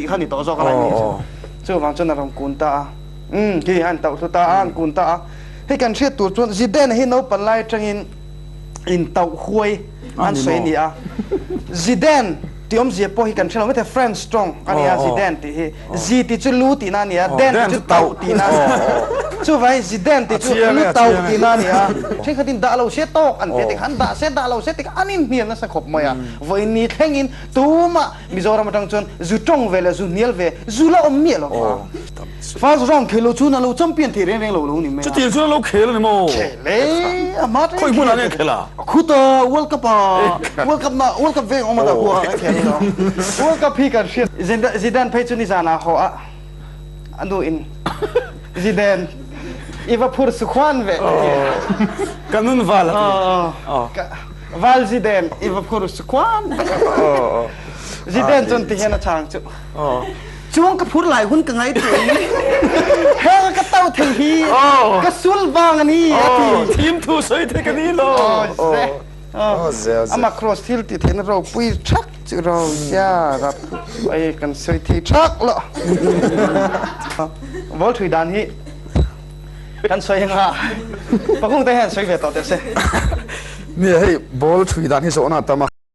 tih kha ni tawh zawk a lai ni chu. Chuvang chuan a rawn kun ta a. Umm khi a intauh hlu ta a, an kun ta a. Hei kan hriat tur chuan Zidane hi naupan lai atangin intauh huai an sawi a ni a. Zidane tih awmzia pawh hi kan hre lo maithei, French tawng a ni a Zidane tih hi. Zi tih chu lu tihna a ni a, Den tih chu tauh tihna a ni a. Chuvangin Zidane tih chu lu tauh tihna a ni a. Thenkhatin dah lo se tawk an ti a, tikhan dah se dah lo se tikhan an inhnial nasa khawp mai a. Vawiin ni thlengin tumah Mizoram atang chuan zu tawng ve leh zu hnial ve zu la awm miah lo va. First round khel lo chuan a lo champion thei reng reng lo lo ni mai a. Chutiang chuan a lo khel a ni maw? Khel e, a hma atangin Khawi hmunah nge a khel a? Khuta World Cup a, World Cup na World Cup veng awm a dah huah a khel lo. World Cup hi kan hriat Zidane phei chu nizan ah haw a, a nu in Zidane i va phur su khuan ve a ti a. Ka nun val a ti. Val Zidane i va phur su khuan. Zidane chuan ti hian a chhang chu. Chuang ka phur lai hun ka ngai tu i heng ka tau thei hi ka sul vang ani a ti. Thim thu soi thei ka ni lo. Ama cross thil ti theihna ropui thak chu ro sia rap ai kan soi thei thak lo. Ball thui dan hi kan soi nga pakung te hian soi ve tawh teh se. Ni hei ball thui dan hi zawhna tam a.